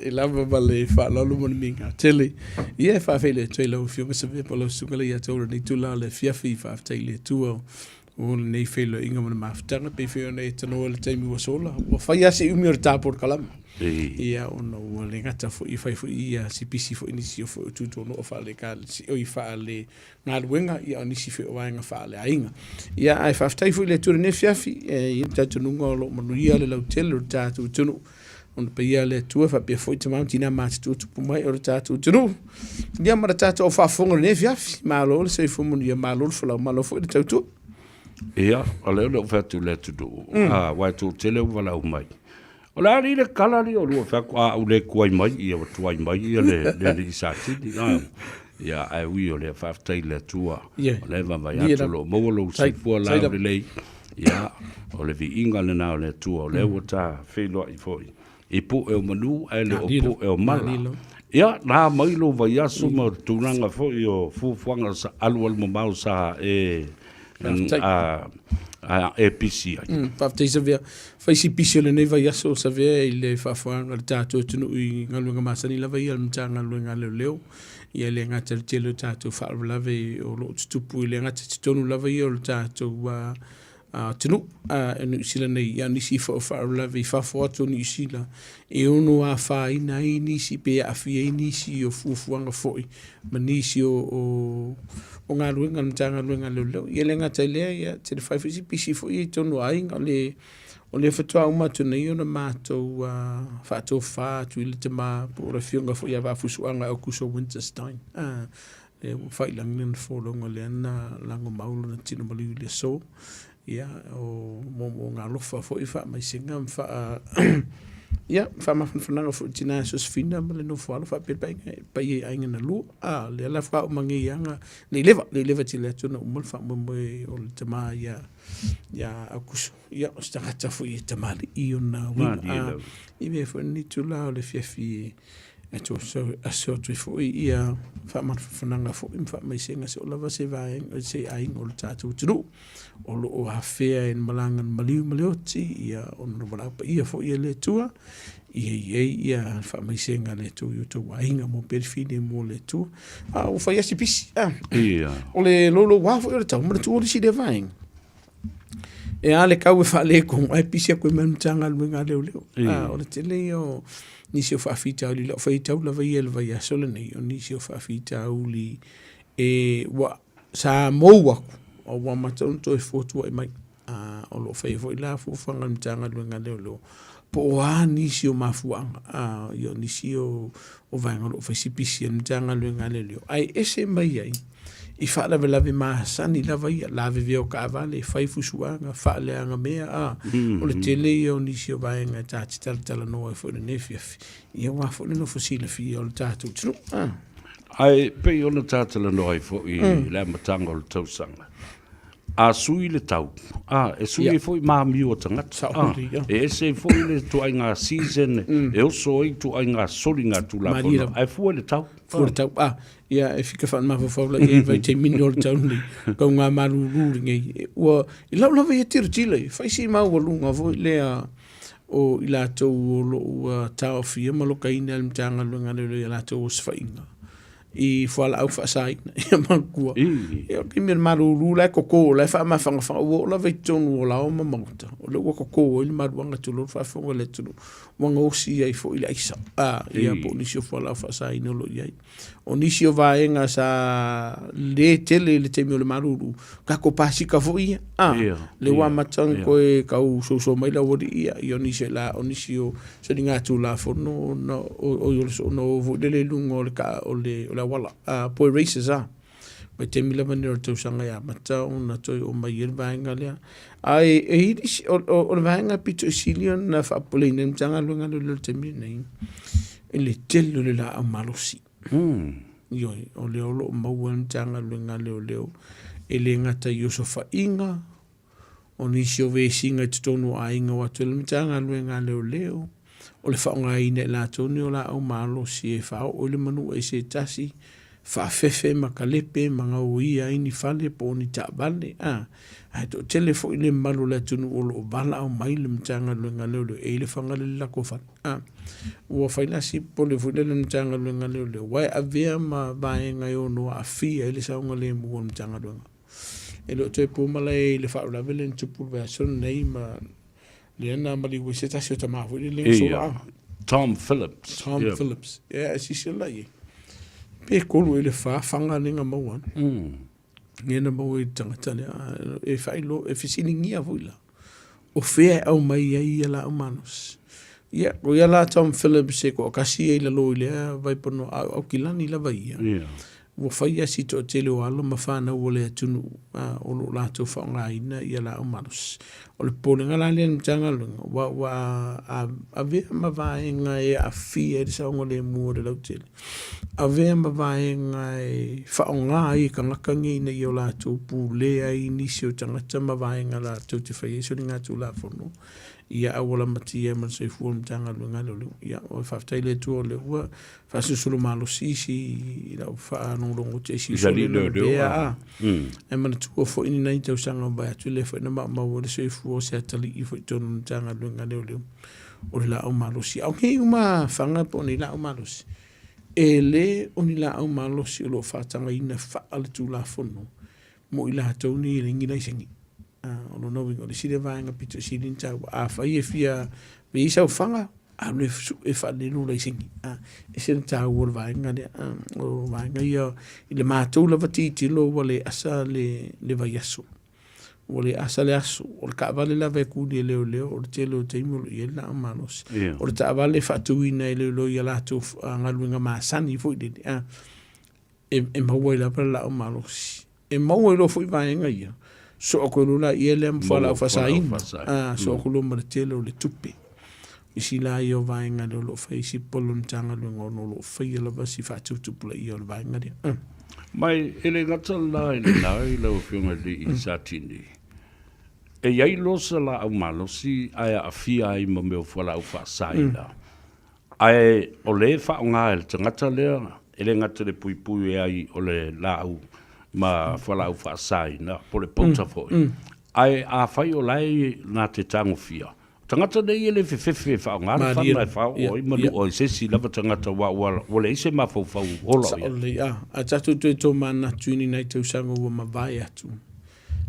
E lava ma le faaaloalo ma le migao tele. Ia e faafeiloai atu ai lau Afioga Savea po o lau Susuga lea ia te oe i lenei itula o le afiafi. Faafetai i le Atua mo lenei feiloaiga ma le mafutaga pei foi ona e tanoa i le taimi ua sola. Ua fai lava si umi o le ta polokalame. Ia ona ua le gata foi e fai foi ia si pisi foi nisi o foi o tutonoa faale-ekalesia, oi faale galuega, ia o nisi foi o vaega faaleaiga. Ia ae faafetai foi i le Atua i lenei afiafi, e i ai le talitonuga o lo o manuia le lautele o le tatou atunuu. Ona paia a le Atua faapea foi tama ma tina matutua tupu mai o le tatou atunuu. Ia ma le tatou au faafofoga i lenei afiafi. Malo le soifua manuia, malo le folau, malo foi le tautua. Ia, o lea o le ou fai atu i le atunuu, aua e toatele ua valaau mai. O le a alii le kala alii o lua fai atu, a ua le tuai mai, ia ua tuai mai ia le le alii Satini. Ia, ae ui o lea, faafetai i le Atua, o lea e vaavaai atu o lo o maua lou soifua laulelei. Ia, o le viiga lena o le Atua, o lea ua ta feiloai foi i pue o manu ae le o pue o mala. Ia, na mai lou vaiaso ma tulaga foi o fuafuaga sa alualumamao sa e e pisi ai. Faafetai Savea. Fai si pisi o lenei vaiaso Savea i le faafoeaga o le tatou atunuu i galuega masani lava ia a le Matagaluega a Leoleo. Ia e le gata i le tele o tatou faalavelave o lo o tutupu i le gata i totonu lava ia o le tatou atunuu i Niu Sila nei, a o nisi foi o faalavelave i fafo atu o Niu Sila e ono afaina ai nisi pe aafia ai nisi o fuafuaga foi ma nisi o galuega a le Matagaluega a Leoleo. Ia e le gata i lea, ia tele fai foi si pisi foi ia i totonu o aiga, o lea faatoa uma atu nei ona matou faatofa atu i le tama po o le afioga foi ia Vaafusuaga Aukuso Winterstein, lea ua fai i lagi lana folauga lea na lagomau lona tino maliu i le aso. Ia, o moomooga alofa foi, faamaisega ma faa ia, faamafanafanaga foi i le tina ia Sosefina ma le nofo alo faapea le paia paia i aiga na lua. A, o lea la faatoa uma nei lava, nei leva, nei leva tele atu ona uma le faamoemoe o le tama ia ia Aukuso. Ia, o se tagata foi e tamalii ona uiga. I mea foi lenei itula o le afiafi e aso atu ai foi ia faamafanafanaga foi ma faamaisega se oo lava se vaega se aiga o le tatou atunuu o lo o afea e le malaga na maliu ma le oti ia ona le valaau paia foi e le Atua ia i ai ia faamaisega a le Atua i o outou aiga mo pea le filemu o le Atua. A ua fai lava si pisi a. O le louloua foi o le tau manatua le isi lea vaega. E a le kau e faaletonu ae pisi atu ai ma le Matagaluega a Leoleo. A, o le tele ia o nisi o faafitauli, lau faitau lava ia i le vaiaso lenei, o nisi o faafitauli e ua sa mou atu, a ua amata ona toe fotuai mai. A, o lo o faia foi la fuafuaga a le Matagaluega a Leoleo, po o a nisi o mafuaaga, a, ia o nisi o vaega o lo o fai si pisi a le Matagaluega a Leoleo, ae ese mai ai i faalavelave masani lava ia, lavevea o taavale, fai fusuaga, faaleaga mea, a, o le tele ia o nisi o vaega e ta te talatalanoa ai foi i lenei afiafi, ia aua foi le nofo silafia o le tatou atunuu. A. Ae pei ona ta talanoa ai foi i le amataga o le tausaga, a sui le tau, a, e sui ai foi ma amio a tagata, a, e ese ai foi le ituaiga season e oso ai ituaiga soligatulafono, ae fua i le tau. Fua i le tau, a, ia e fika faamafaufau la i ai vaitaimi o le tau nei, kau ngā malūlū lenei. Ua, i lau lava ia tilotilo, e fai si maualuga foi lea o i latou o lo o ua taofia ma lokaina e le Matagaluega a Leoleo i a latou osofaiga i fualaau faasaina. Ia manatua, ia o le taimi o le malūlū la e toto, la e faamafanafana, ua oo lava i totonu o laoa ma maota, o lea ua toto ai le maluaga tulou le faafofoga a le atunuu, ua gaosi ai foi le aisa, a, ia po o nisi o fualaau faasaina o lo o i ai. O nisi o vaega sa le tele i le taimi o le malulu, tatou pasika foi ia, a, lea ua amata ona toe tau soso mai le aualii ia, ia o nisi o la, o nisi o soligatulafono ona o, o le ona o foi lele i luga o le kaa, o le, o le auala, a, po e races a. Vaitaimi lava lenei o le tausaga e amata ona toe oo mai ai le vaega lea. Ae e i ai isi, o le vaega pito i sili ona faapopoleina e le Matagaluega lea i le taimi lenei, i le tele o le laau malosi. Ioe, o lea o lo o maua e le Matagaluega a Leoleo e le gata i osofaiga, o nisi o vesiga i totonu o aiga o atu ai le Matagaluega a Leoleo, o le faaaogaina e latou nei o laau malosi e faaoo i le manu ai se tasi. faafefe ma kalepe ma gaoia ai ni fale po o ni taavale, a, ae toatele foi le mamalu o le atunuu o lo o valaau mai le Matagaluega a Leoleo e i ai le faga lea i le latou fale. A, ua fai la si popole foi lele i le Matagaluega a Leoleo, aua e avea ma vaega e ono aafia ai le saogalemu o le Matagaluega. E le o toe po malae i le faalavelave lea na tupu i le vaiaso lenei ma lea na maliu ai se tasi o tama foi lele na sola. Tom Phillips. Tom yeah. Phillips. Yeah, silasila i ai. Pe kolu i le fa fanga lea na maua. Lea na maua i le tagata lea. E faailoa, e fesiligia foi la. O fea e aumai ai ia laau malosi. Ia, o ia la Tom Phillips e toatasi ia i lalo i lea vaipanoa, a o Aukilani lava ia. Yeah. Ua fai lava si toatele o alo ma fanau o le atunuu o lo o latou faaaogaina ia laau malosi. O le popolega la lea i le Matagaluega, aua ua avea ma vaega e aafia ai le saogalemu o le lautele, avea ma vaega e faaaoga ai e tagata nei ina ia o latou pulea ai nisi o tagata ma vaega latou te faia ai soligatulafono ia auala matia ma le soifua o le Matagaluega a Leoleo. Ia, faafetai i le Atua o lea ua faasolosolo malosi isi i lau faalogologo atu i isi uso lea na lavea, a. Ae manatua foi ni nai tausaga ua mavae atu lea foi na maumau ai le soifua o se atalii foi i totonu o le Matagaluega a Leoleo o le laau malosi. A o nei uma fana po o nei laau malosi, e le o ni laau malosi o lo o faatagaina faaletulafono mo i latou nei e leai ni laisene. O lona uiga, o le isi lea vaega pito sili ona taua, afai e fia i ai sau fana, alu e sue faalelei lou laisene. E ese le taua o le vaega lea. O vaega ia, i le matou lava tilotilo ua le asa le vaiaso, ua le asa le aso. O le taavale lava e kuli e leoleo, o le tele o taimi o lo o i ai le laau malosi. O le taavale e faatuina e leoleo i a latou galuega masani foi lele, e maua ai lava le laau malosi. E maua ai loa foi vaega ia, soo atu ai loa laia lea ma fualaau faasaina, soo atu loa ma le tele o le tupe. Isi la ia o vaega lea o lo o fai isi polo o le Matagaluega ona o lo o faia lava si faatuputupulaia o le vaega lea. Ma e le gata la i lena i lau Afioga i le Satini, e i ai loa se laau malosi ae aafia ai ma mea o fualaau faasaina, Ae o lea e faaaoga e le tagata lea, e le gata i le puipui ai o le laau ma fualaau faasaina po o le pauta foi, ae afai o la e na te tagofia, o tagata nei e le fefefe e faaaoga le fana e faaoo ai ma lua i se isi lava tagata aua ua leai se mafaufau ola o i ai. Sao lelei, a tatou toe tomanatu i ni nai tausaga ua mavae atu,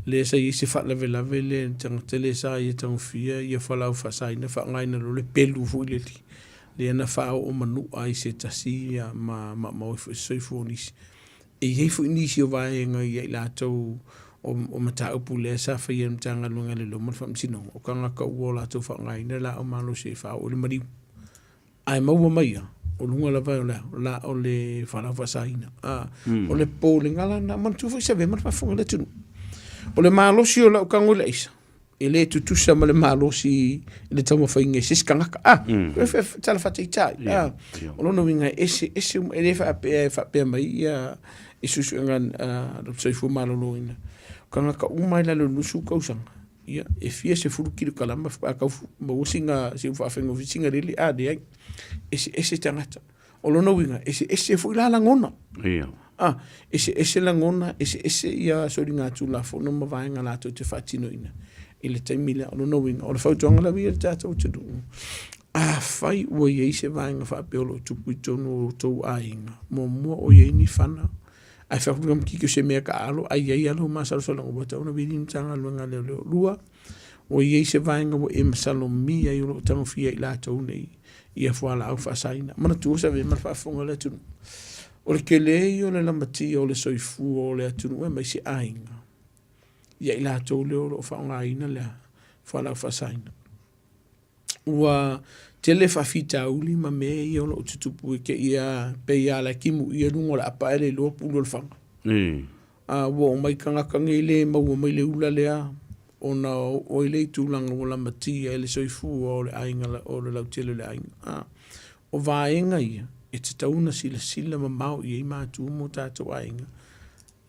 lea sa i ai se faalavelave lea i le tagata lea sa ia tagofia ia fualaau faasaina faaaogaina loa le pelu foi lele lea na faaoo manua ai se tasi ia ma maumau ai foi se soifua o nisi. E i ai foi nisi o vaega ia i latou o mataupu lea sa faia e le Matagaluega a Leoleo ma le Faamasinoga, o tagata ua latou faaaogaina laau malosi e faaoo i le maliu. Ae maua mai ia, o luga lava o le la o le fualaau faasaina. A, o le popolega la lena, manatua foi se avea ma le faafofoga a le atunuu. O le malosi o lau tago i le aisa, e le tutusa ma le malosi i le taumafaiga e se isi tagata. A, e tala faataitai. A, o lona uiga e ese ese uma, e le faapea e faapea mai ia i suesuega a le soifua maloloina. O tagata uma i lalo i le 20 tausaga, Ia, e fia sefulu kilokalama faatoa tau maua sina, si ou faafaigofie sina lele, a leai. Eseese tagata. O lona uiga, eseese foi la lagona. Ia. A, eseese lagona, eseese ia soligatulafono ma vaega latou te faatinoina i le taimi lea. O lona uiga, o le fautuaga lava ia i le tatou atunuu, afai ua i ai se vaega faapea o lo o tupu i totonu o outou aiga, muamua o i ai ni fana, Ae fai atu tamaititi o se mea taalo ae i ai lava lou masalosaloga ua tatau ona vili le Matagaluega a Leoleo. Lua, ua i ai se vaega ua e masalomia ai o lo o tagofia e i latou nei ia fualaau faasaina. Manatua sa avea ma le faafofoga a le atunuu. O le tele ia o le lamatia o le soifua o le atunuu aemaise aiga ia i latou lea o lo o faaaogaina le fualaau faasaina. Ua tele faafitauli ma mea ia o lo o tutupu i kēia pei lava la e timuia luga o le apa ae le iloa pulu o le faga. A ua oo mai tagata nei le maua mai le ula lea ona oo ai lea i tulaga ua lamatia ai le soifua o le aiga o le lautele o le aiga. A o vaega ia e tatau ona silasila mamao i ai matua ma o tatou aiga.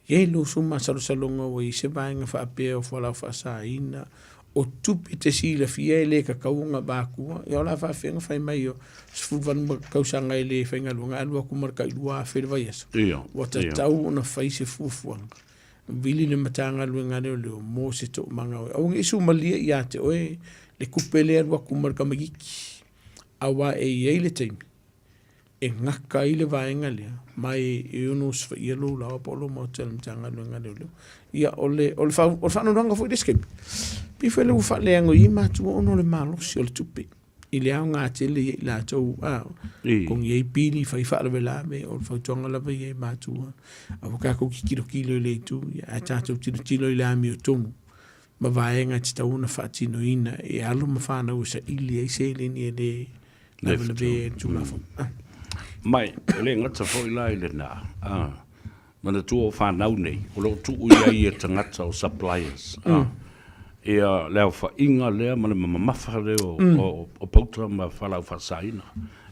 E i ai lou sui masalosaloga ua i ai se vaega faapea o fualaau faasaina. O tupe te silafia e le tatau ona avatua, ia o le a faafefea ona fai mai o 18 tausaga e le faigaluega ae alu atu ma le tai 2,000 i le vaiaso. Ua tatau ona fai se fuafuaga. Vili le Matagaluega a Leoleo mo se toomaga o oe. Aua ne i sumalie ia te oe le tupe lea e alu atu ma le tamaitiiti, aua e i ai le taimi e gata ai le vaega lea ma e ono osofaia lou laoa po o lou maota i le Matagaluega a Leoleo. Ia, o le faanoanoaga foi i le isi taimi, pei foi lea ua faaleaga i ai matua ona o le malosi o le tupe i le aoga tele ia i latou, totogi ai pili, fai faalavelave, o le fautuaga lava ia i matua, aua tatou te tilotilo i le itu, ae tatou tilotilo i le amiotonu ma vaega e tatau ona faatinoina e alo ma fanau e saili ai seleni e le lavelavea ai le Tulafono. Ma e le gata foi la i lena, manatua o fanau nei, o lo o tuu i ai e tagata o suppliers, ia le aofaiga lea ma le mamafa lea o pauta ma fualaau faasaina,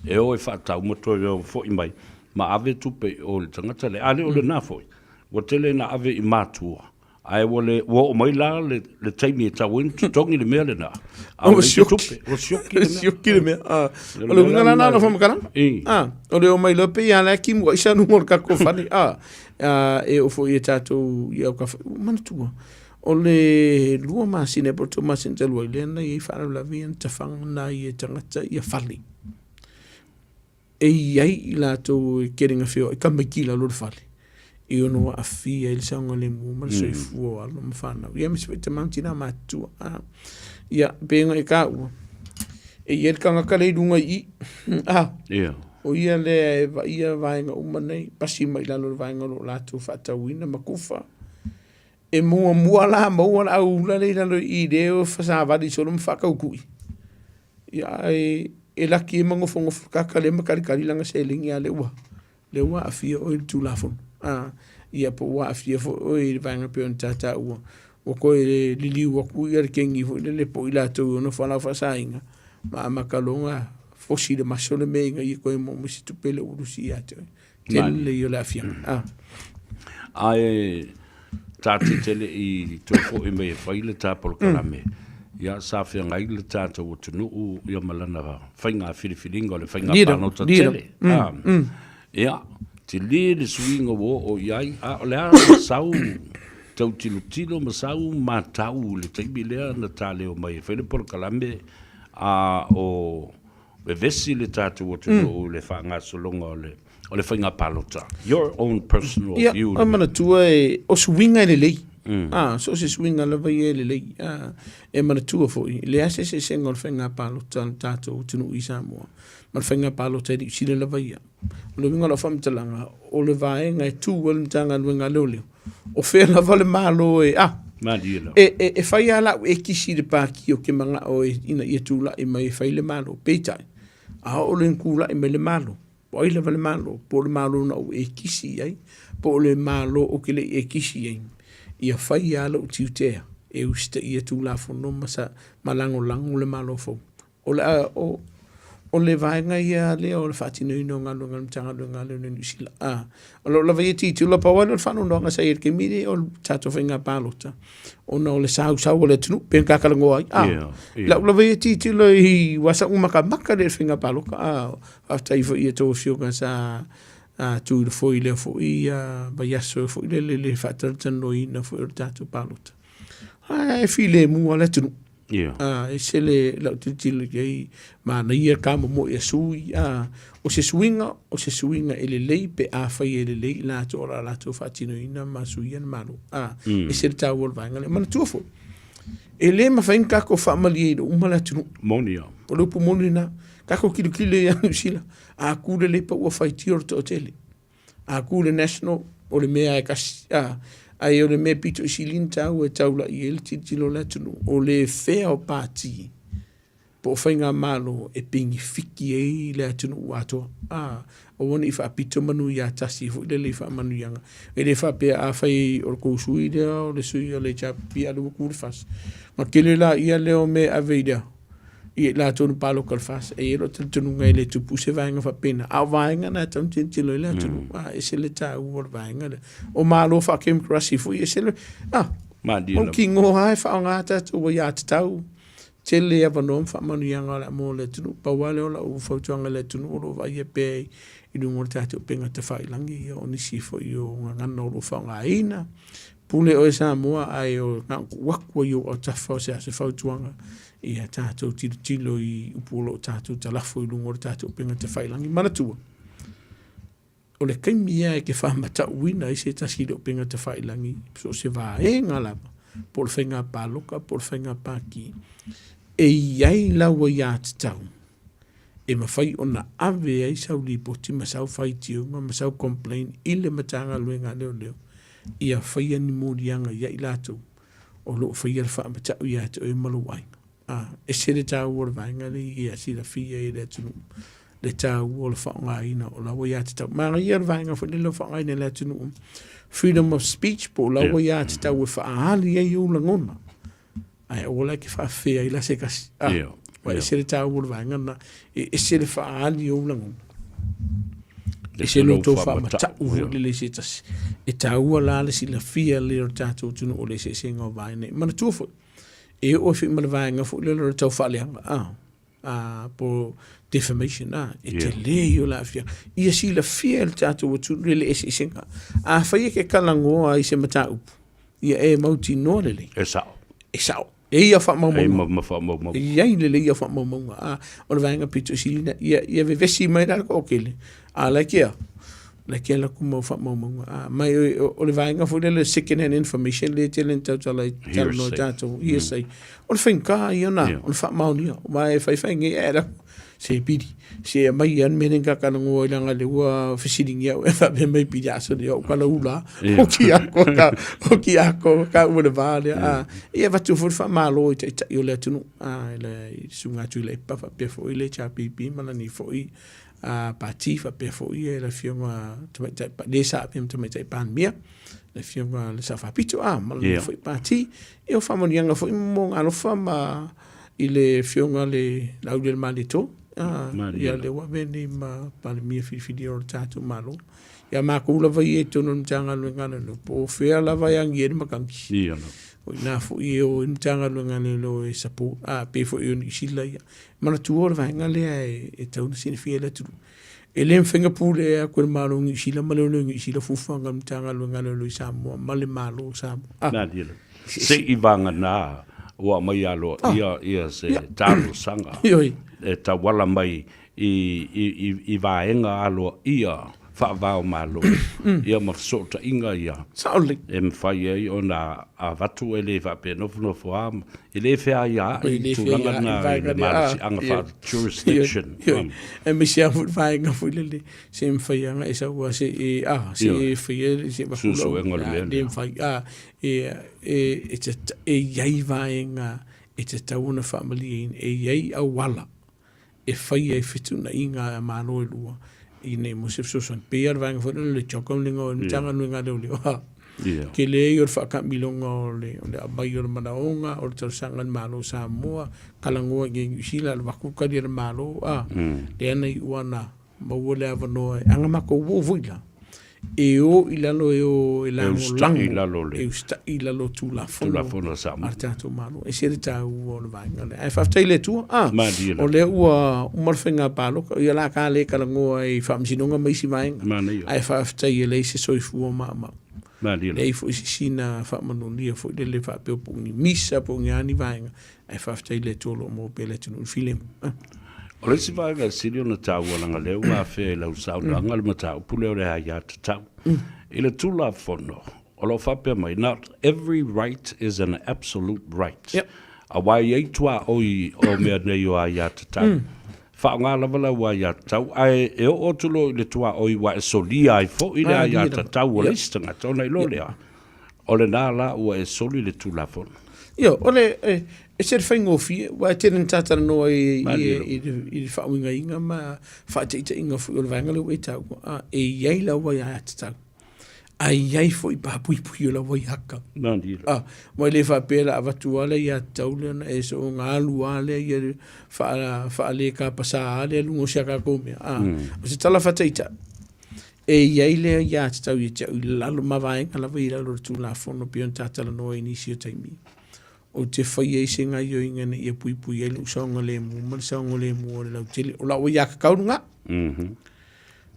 e o e faatau ma toe o foi mai ma ave tupe i o i le tagata lea. A le o lena foi, ua tele ina ave i matua Ae ua le, ua oo mai la le, le taimi e tatau ai ona totogi le mea lena. A ua leai se tupe, ua sioki le mea. Sioki le mea. Ah, o le uiga la na o faamatalaga. Ah, o le omai loa pei lava la e timu ai sa luga o le tatou fale. Ah, ah, e oo foi i tatou i au kafa. Manatua, o le 2 masina po o le 3 masina talu ai lea na i ai faalavelave ia na tafaga nai e tagata ia fale. E i ai i latou e kele na feoai tamaiti i lalo o le fale e ono aafia ai le saogalemu ma le soifua o alo ma fanau. Ia aemaise foi tama ma tina matutua. Ia, pei ona e taua, e i ai le tagata lea i luga i i, o ia lea e vaaia vaega uma nei, pasi mai i lalo o le vaega o lo o latou faatauina ma kufa. E muamua la maua le au ula lea i lalo i i lea e savali solo ma faatautui. Ia ae e laki ai ma nofonofo kaka lea ma kalikali lana seleni a lea ua lea ua aafia oe i le Tulafono. A, ia po ua aafia foi oe i le vaega pei ona ta taua, ua toe liliu atu ia le kegi foi lele po o i latou e ono fualaau faasaina ma amata loa ona fosi i le maso le mea ina ia toe maua mai se tupe lea ua lusi ia te oe. Tele ia o le aafiaga. A. Ae ta te te le i toe foi mai e fai le ta polokalame, ia sa feagai le tatou atunuu ia ma lana faiga filifiliga o le faiga palota tele. Ia, tele le suiga ua oo i ai, a o le a sau tau tilotilo ma sau matau i le taimi lea na ta leo mai e fai le polokalame, a o vevesi le tatou atunuu i le faagasologa o le o le faiga palota. Your own personal Ia, view. a manatua e, o suiga e lelei. A, so o se suiga lava ia e lelei. A, e manatua foi, e leai se eseesega o le faiga palota a le tatou atunuu i Samoa ma le faiga palota i Niu Sila lava ia. O le uiga o lau faamatalaga, o le vaega e tu ai le Matagaluega a Leoleo, o fea lava le Malo e, a, Malie lava. e fai lava lau ekisi i le pati ou te manao ina ia tulai mai e fai le Malo. Peitai, a oo loa ina tulai mai le Malo, po o ai lava le Malo, po o le Malo na ou ekisi i ai, po o le Malo ou te le i ekisi i ai, ia fai lava lou tiutea e usitaia Tulafono ma, sa, ma lagolago le Malo fou. O le, o, o le vaega ia lea o le faatinoina o galuega a le Matagaluega a Leoleo i Niu Sila. A, o lou lava ia tilotilo, pau lava lea o le faanoanoaga sa i ai i le taimi lenei o le tatou faiga palota, ona o le sausau o le atunuu, pei ona ta talanoa ai. A, Yeah, yeah. lau lava ia tilotilo i aua sa ou matamata lea i le faiga palota. A, faafetai foi i a outou afioga sa tu i le foe i lea foi vaiaso foi lele i le faatalatalanoaina foi o le tatou palota. Ae filemu lava le atunuu. Yeah. A, e ese le lau tilotilo i ai, manaia ka momoe a sui, a, o se suiga, o se suiga e lelei pe afai e lelei i latou o le a latou faatinoina ma suia le Malo. A, ese le taua o le vaega lea. Manatua foi, e le mafai ona tatou faamalieina uma le atunuu. Moni lava. O le upu moni lena. Tatou tilotilo ia Niu Sila, a ku le Labour ua faitio le toatele. A ku le National, o le mea e kasi, a, ae o le mea pito i sili ona taua e taulai ai le tilotilo o le atunuu, o le fea o pati po o faigamalo e penefiti ai le atunuu atoa. A, aua ne i faapito manu ia tasi foi lele i faamanuiaga. E le faapea afai o le tou sui lea o le sui o le HRPP a o lea ua tu le FAST, ona tele laia lea o mea e ave i le i latou na palota i le FAST. E i ai lou talitonuga e le tupu se vaega faapena, a o vaega na e tatau ona tilotilo i ai le atunuu. A, e ese le taua o le vaega lea. O Malo faa-kemokarasi foi, e ese le… a. Malie lava. Mautinoa lava e faaaoga a tatou aiatatau, tele avanoa ma faamanuiaga o le a mo le atunuu. Pau lava lea o lau fautuaga i le atunuu o lo o vaaia pea i luga o le tatou upega tafailagi, ia o nisi foi o gagana o lo o faaaogaina. Pule oe Samoa ae na ona tuu atu lava i ou autafa o se aso fautuaga ia tatou tilotilo i upu o lo o tatou talafo i luga o le tatou upega tafailagi. Manatua, o le taimi lava e te faamatauina ai se tasi i le upega tafailagi, so o se vaega lava, po o le faiga palota po o le faiga pati, e i ai lau aiatatau e mafai ona ave ai sau lipoti ma sau faitioga ma sau complain i le Matagaluega a Leoleo ia faia ni moliaga ia i latou o lo o faia le faamatau ia te oe ma lou aiga. A, ese le taua o le vaega lea ia silafia e le atunuu le taua o le faaaogaina o lau aiatatau. Manaia le vaega foi lele o faaaogaina e le atunuu, freedom of speech po o lau aiatatau e faaali ai ou lagona, ae aua la e te faafefea ai la se tasi. A, ua ese le taua o le vaega lena, e ese le faaali o ou lagona, ese lo tou faamatau foi lele i se tasi. E taua la le silafia lea o le tatou atunuu o le eseesega o vaega nei. Manatua foi, e oo ai foi ma le vaega foi lele o le tau faaleaga, a, a, po o defamation, a, e tele ia o le aafiaga. Ia silafia e le tatou atunuu le eseesega. Afai e te talanoa i se mataupu, ia e mautinoa lelei. E sao. E sao. E ia faamaumauga. E ma faamaumauga. E i ai lelei ia faamaumauga. A, o le vaega pito sili lena, ia vevesi mai la le toatele, a la e kea, la e kea latou mau faamaumauga. A, ma o le vaega foi lele second hand information lea e tele ina tautala ai, talanoa ai tatou, hearsay. O le faigata ia ona, o le faamaonia. Aua e faifai nei, ae alu atu, se Pili, se aumai lava le mea lea na ta talanoa ai leaga o lea ua fesiligia au e faapea mai Pili a sole au kalaula, oti atoa oti atoa taua i le va lea. A, ia e avatu foi le faamalo i taitai o le atunuu, a, i le Susuga ia Tuilaepa faapea foi le HRPP ma lani foi Pati faapea foi le Afioga Tamaitai, le sa avea ma Tamaitai Palemia, le Afioga i le Sao Faapito, a, ma lana foi Pati. Ia o faamanuiaga foi mo Galofa ma i le Afioga le Laaulialemalietoa, a, ia lea ua avea nei ma Palemia filifilia o le tatou Malo. Ia matou lava ia i totonu o le Matagaluega a Leoleo, po o fea lava e agi ai le matagi. O i ina foi e o ai le Matagaluega a Leoleo e support, a, pei foi o Niu Sila ia. Manatua o le vaega lea e tatau ona silafia e le atunuu. E le mafai ona pulea atu e le Malo o Niu Sila ma Leoleo o Niu Sila fuafuaga a le Matagaluega a Leoleo i Samoa ma le Malo o Samoa. Ah. Se i vagana ua aumai aloaia ia se talosaga e tauala mai i vaega aloaia faava-o-Malo ia ma fesootaiga ia Sao lelei. e mafai ai ona avatu e le faapea nofonofo lava, e le feaiaai E le tulaga feaiaai na i vaega le lea, ah, malosiaga ioe, faa-jurisdiction. ioe, ioe. Aemaise lava foi le vaega foi lele, se mafai lava ona e sau lava se i e, ah, se i e faia se avatu lau, Suesuega o le ah, mea le lea. mafai, ah, e, e, e, e i ai vaega e tatau ona faamalieina, e i ai auala e fai ai fetuunaiga a Malo e lua ina ia maua se fesoasoani. Pei lava o le vaega foi lea o le CHOGM o le Matagaluega a Leoleo, ha, tele ai o le faataamiloga o le aumai o le manaoga, o le talosaga a le Malo o Samoa, talanoa i inei i Niu Sila, alu atu le tali a le Malo, a, lea na iu lava ina maua le avanoa e ana matou uo foi la, e o i lalo e o e lagolago, e usitai i lalo o Tulafono a le tatou Malo. E ese le taua o le vaega lea. Ae faafetai i le Atua, a, o lea ua uma le faiga palota, ia o le a ta le talanoa i faamasinoga ma isi vaega, ae faafetai e leai se soifua maumau. Leai foi se sina faamanunia foi lele faapea po o ni misa po o ni a ni vaega, Ae faafetai i le Atua o lo o maua pea le atunuu i le filemu. O le isi vaega e sili ona taua leaga lea ua afea i lau saunoaga le mataupu lea o le aiatatau. I le Tulafono, o lo o faapea mai, not every right is an absolute right. Aua e i ai tuaoi o mea nei o aiatatau. Faaaoga lava lau aiatatau, ae e oo atu loa i le tuaoi ua e solia ai foi le aiatatau o le isi tagata ona iloa lea, O lena la ua e soli le Tulafono. Ioe, o le, e ese le faigofie, aua e tele ina ta talanoa i, i, i, i le faauigaina ma faataitaiga foi o le vaega lea ua e taua, a, e i ai lau aiatatau, a i ai foi papuipui o lau aiatatau. A, aua e le faapea o le a avatu lava le aiatatau lea ona e soona alu lava lea ia faalekapasa lava lea i luga o si a tatou mea. A, o se tala faataitai. E i ai le aiatatau ia te au i lalo ma vaega lava i lalo o le Tulafono pei ona ta talanoa i nisi o taimi. Ou te faia ai se gaioiga ina ia puipui ai lou saogalemu ma le saogalemu o le lautele. O lau aiatatau lena.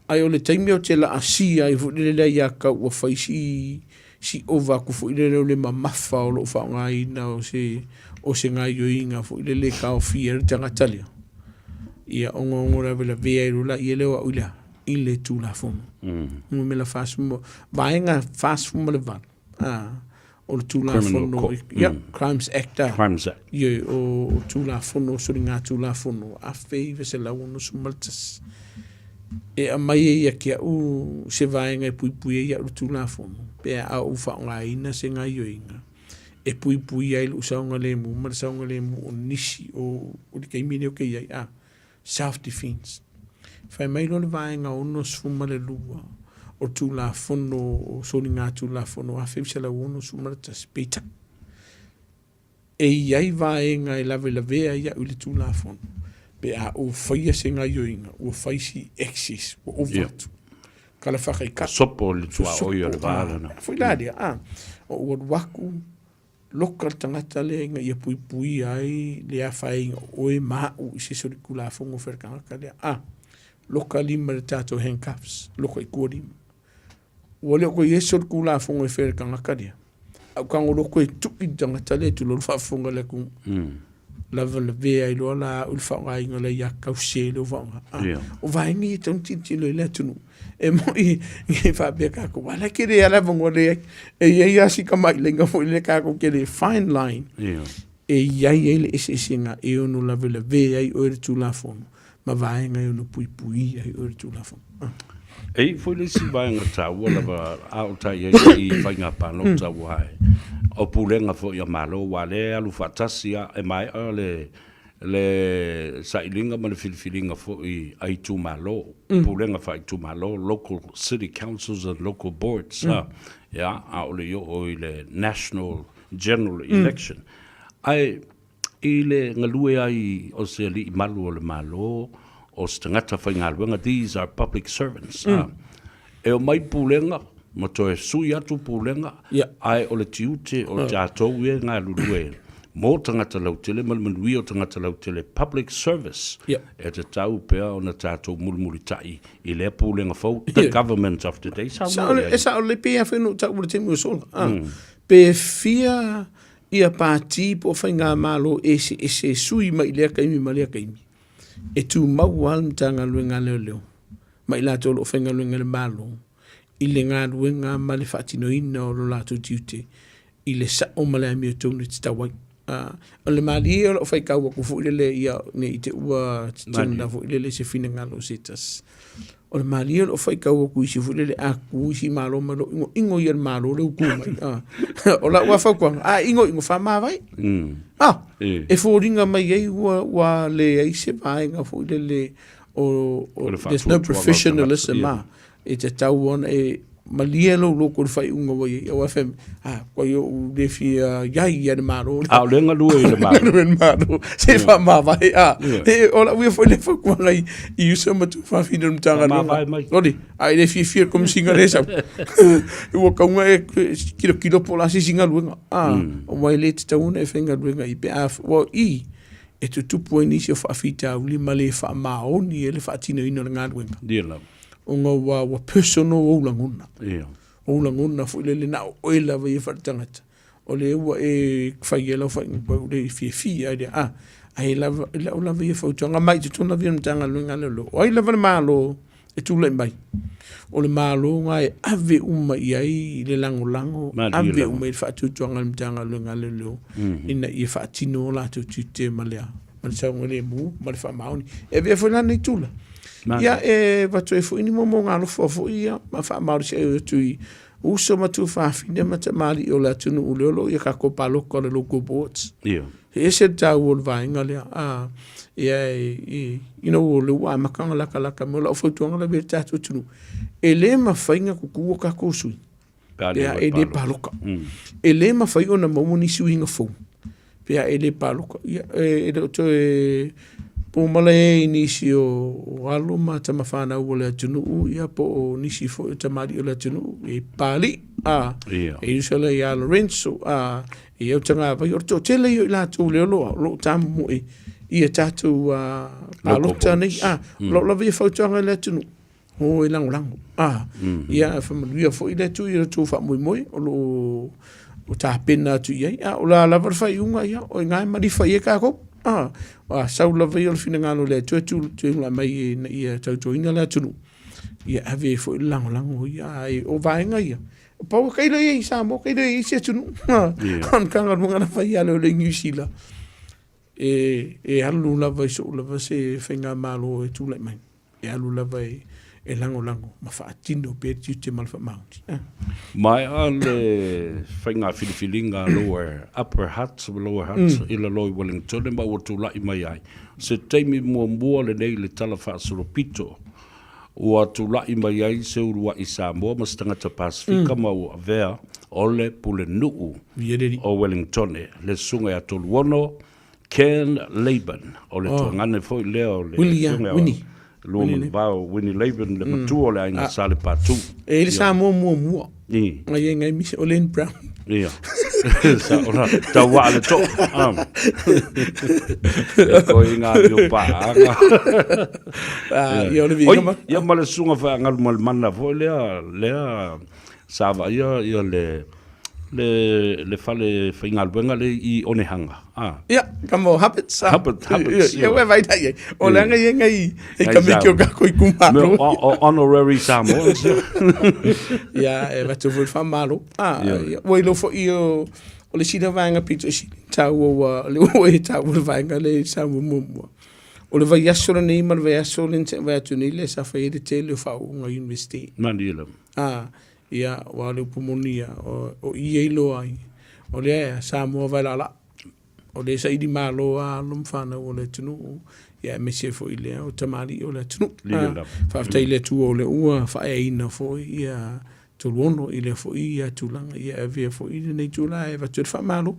Ae o le taimi ou te laasia ai foi lele le aiatatau ua fai si si ova atu foi lele o le mamafa o lou faaaogaina o se o se gaioiga foi lele e taofia ai le tagata lea. Ia onoono lavelavea ai loa laia lea o au i le a? I le Tulafono. Numera 40, vaega 48, a, o le Tulafono, ia, Crimes Act, a. Crimes Act. Ia, o Tulafono, o soligatulafono 1961. E aumai ai ia te au se vaega e puipui ai au i le Tulafono, pe a ou faaaogaina se gaioiga e puipui ai lou saogalemu ma le saogalemu o nisi o le taimi lea ou te i ai, a. Self defence. Fai mai loa le vaega 62 o Tulafono o Soligatulafono 1961, peitai, e i ai vaega e lavelavea ai au i le Tulafono pe a ou faia se gaioiga ua fai si excess ua ova atu. Kala whakaika. Sopo le tuaoi o le vā lena. Foi la lea, a, o ua alu aku, loka le tagata lea ina ia puipuia ai le afaina o oe ma a'u i se isi o le Tulafono fai a le tagata lea. A, loka lima i le tatou handcuffs, loka i tua lima. Ua le o toe i ai se Tulafono e fai a le tagata lea, a ua tago loa toe tui le tagata lea tulou le faafofoga a le atunuu. Lavelavea ai loa la au i le faaaogaina o le aiatatau sese lea ua faaaoga. A, o vaega ia e tatau ona tilotilo i ai le atunuu. E moni e faapea tatou, a la e tele lava le avanoa leai. E i ai lava si tamailaina foi lea tatou te le fine line e i ai ai le eseesega e ono lavelavea ai oe i le Tulafono ma vaega e ono puipuia ai oe i le Tulafono. E i ai foi le isi vaega taua lava a o ta i ai i faiga palota aua o pulega foi a Malo aua o lea e alu faatasi lava, e maea le le sailiga ma le filifiliga foi a itumalo, pulega faaitumalo, local city councils and local boards, ia, a o le i oo i le national general election. Ae i le galue ai o se alii malu o le Malo, o se tagata faigaluega, these are public servants, E omai pulega ma toe sui atu pulega, ae o le tiute o tatou ia e galulue mo tagata lautele ma le manuia o tagata lautele, public service, e tatau pea ona tatou mulimulitai i lea pulega fou, the government of the day. Saunoa i ai. E sao lelei, pei lava foi ona ou taua i le taimi ua sola, pe fia ia pati po o faigamalo eseese e sui mai i lea taimi ma lea taimi, e tumau lava le Matagaluega a Leoleo ma i latou o lo o faigaluega i le Malo i le galuega ma le faatinoina o lo latou tiute i le sao ma le amiotonu e tatau ai. O le malie o lau faitau atu foi lele ia ne i te ua tetena foi lele se finagalo o se tasi. O le malie o lau faitau atu isi foi lele a tu isi malo ma lo ingo ingo ia le malo le utu mai. O lau a fautuaga, a ingo ingo faamavae. E foliga mai ai ua ua leai se vaega foi lele o, o there's no professionalism a e tatau ona e malie lou loto i le faaiuga ua i ai aua fai mai a koe ou le fia iai ia le Malo A o lea galue i le Malo. Galue i le Malo se faamavae a e o lau ia foi lea fautuaga i i uso ma tuafafine o le Matagaluega Faamavae mai. Oli a e le fiafia i le Komesina lea e sau ua tatau ona e kilokilo po o le a se isi galuega a aua e le tatau ona e faigaluega i pe a ua i e tutupu ai nisi o faafitauli ma le faamaoni ai le faatinoina o le galuega. Ia lava. Ona ua, ua personal ou lagona. Ia. Ou lagona foi lele na o oe lava ia faaletagata. O lea ua e fai ai lau faaiuga ua le fiafia ai lea. Ah, ae lava, i lau lava ia fautuaga mai i totonu lava ia o le Matagaluega a Leoleo. O ai lava le Malo e tulai mai, o le Malo lena e ave uma i ai le lagolago, ave uma i le faatuatuaga a le Matagaluega a Leoleo ina ia faatino o latou tiute ma le, ma le saogalemu ma le faamaoni. E avea foi la lenei tula. Ia, e avatu ai foi ni moomooga alofa foi ia ma faamalosi atu i uso ma tuafafine ma tamalii o le atunuu lea o lo o i a tatou palota o le local boards. Ia. E ese le taua o le vaega lea. A, ia, e, you know, o lea ua amata ona latalata mai. O lau fautuaga lava i le tatou atunuu, e le mafai ona tutu o tatou sui Pe a pe a e le paloka. E le mafai ona maua nisi uiga fou pe a e le paloka. Ia, e le o toe Po o malae i nisi o alo ma tama fanau o le atunuu, ia po o nisi foi o tamalii o le atunuu, e Papalii, a, e uso lea ia Lorenzo, a, e au tagavai, o le toatele ia o i latou lea o lo o tamomoe ia tatou palota nei, a, o lau lava ia fautuaga i le atunuu, o e lagolago, a, ia faamanuia foi le Atua i lo outou faamoemoe o lo o tapena atu i ai, a o le a lava le faaiuga, ia o i ina e malifa i ai tatou, a, a sau lava ia o le finagalo o le Atua e tulai mai ina ia tautuaina le atunuu, ia ave ai foi le lagolago ia, a o vaega ia, pau e tailo i ai i Samoa, tailo i ai i isi atunuu, o le Matagaluega na fai lava lea i Niu Sila, e alu lava i soo lava se faigamalo e tulai mai. E alu lava e lagolago ma faatino pea le tiute ma le faamaoni. Maea le faiga filifiliga a Lower Upper Hutt ma Lower Hutt i lalo i Wellington ma ua tulai mai ai se taimi muamua lenei i le Tala Faasolopito ua tulai mai ai se uluai Samoa ma se tagata Pasefika ma ua avea o le Pulenuu o Wellington le Susuga ia Toluono Ken Laban, o le tuagane foi lea o le William, Winnie. Lua Manuvao, Winnie Laban, le matua o le aiga Salepatu. E i le Samoa muamua. Ngai e ngai misi o Len Brown. Ia. Sa ora tau waa le to. E koe ngā mio paaga. Ia o le viga ma. Ia ma le susuga whaangalu ma le mana foi lea, lea sa vaaia ia le le, le fale faigaluega le i Onehanga. Ah. Ia, ka mo Hubbard's. Ah. Hubbard, Hubbard's. Ia, ia, vai dai. O le anga ia ngai e ka miki o ka koi kumalo. O, honorary Samoans. Ia, e vatu foi whamalo. Ah, ia, ua ilo foi o, o le sina vaenga pito i sini. Tau o, le ua e tau o le vaenga le sa mua mua. O le vaiaso lenei ma le vaiaso le nse vai atu nei le sa whai e le tele o whaonga university. Mani la. Ah, Ia, aua o le upu moni ia, o i e iloa ai, o lea e Samoa vaelaalaa, o lea e saili malo lava alo ma fanau o le atunuu, ia aemaise ai foi lea o tamalii o le atunuu. Faafetai i le Atua o lea ua faaeaina foi ia Toluono i lea foi ia tulaga, ia e avea foi lenei itula e avatu ai le faamalo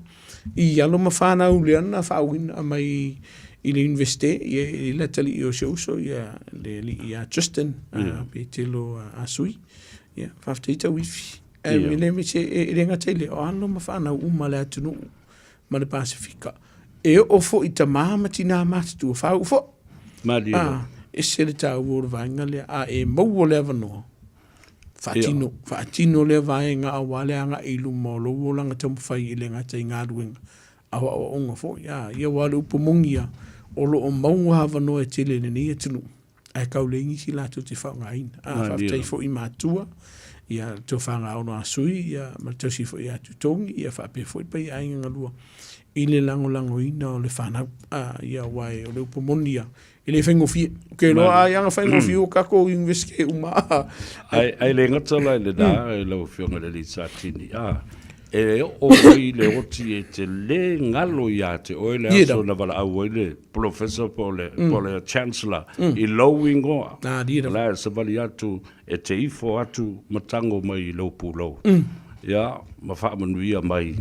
i alo ma fanau lea na faauuina mai i le Iunivesite, ia e i ai le atalii o si ou uso, ia le alii ia Tristan Petelo Asui. Ia, faafetai tauifi. Ae yeah. le mese e, e le gata i le o alo ma whanau uma le atunuu ma le Pasifika. E oo foi tamā ma tinā matutua whau fo. Malie. Ah, e se le tāua o le vaenga lea. A e maua le avanoa. Whaatino, yeah. whaatino lea vaenga a wā le anga i luma o lou olanga taumawhai i le gata i ngā luenga. Aoaoaoga foi. Ah, ia wā le upu mongia o lo o maua avanoa e tele lenei atunuu. Ae kau le igisi latou te faaaogaina. A, faafetai foi i matua, ia le tofaga ono a sui, ia ma le tausi foi ia Tutogi, ia faapea foi le paia aiga galua i le lagolagoina o le fanau. A, ia aua o le upu moni ia, e le faigofie. Ou te iloa ai ana faigofie o tatou Universite uma. Ae, ae le gata la i lena, lau Afioga i le alii Satini, a, e oo mai le oti e te le galo ia te oe le aso na valaau ai le Polofesa po o le, po o le Chancellor i lou ingoa. O la e savali atu e te ifo atu ma tago mai i lou pulou. Ia, ma faamanuia mai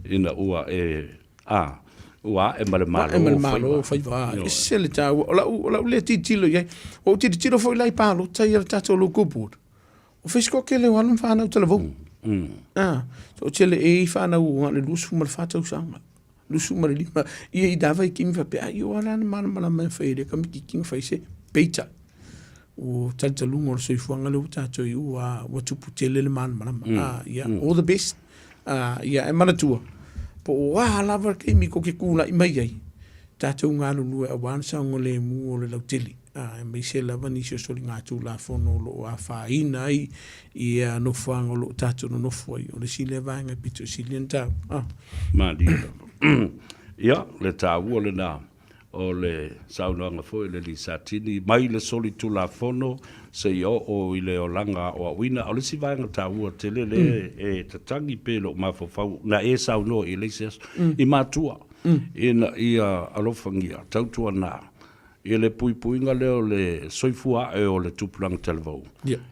ina ua e, a, ua ae ma le Malo o faiva. Faiva. Ese le taua. O lau, o lau lea tilotilo i ai. Ua ou tilotilo foi la i palota ia le tatou local board. O Facebook e le o alu ma fanau talavou. Ah, so tele e i fanau o le 24 tausaga. 25 ia i dava i kimi faapea, ai o ala na malamalama e fai le kamikiki na fai se peita. O talitaluga o le soifuaga lea ua tatou i ua ua tupu tele le malamalama. Ah, ia, all the best. Ah, ia, e manatua, po o a lava le taimi tou te tulai mai ai, tatou galulue aua le saogalemu o le lautele. Aemaise lava nisi o soligatulafono o lo o afaina ai ia nofoaga o lo o tatou nonofo ai. O le isi lea vaega e pito sili ona taua. Malie lava. Ia, le taua lena o le saunoaga foi a le alii Satini, mai le solitulafono seia oo i le olaga aoaoina. O le isi vaega taua tele lea e tatagi pea i lou mafaufau, na e saunoa i le isi aso, i matua, ina ia alofagia, tautuana I le puipuiga lea o le soifua ae o le tupulaga talavou,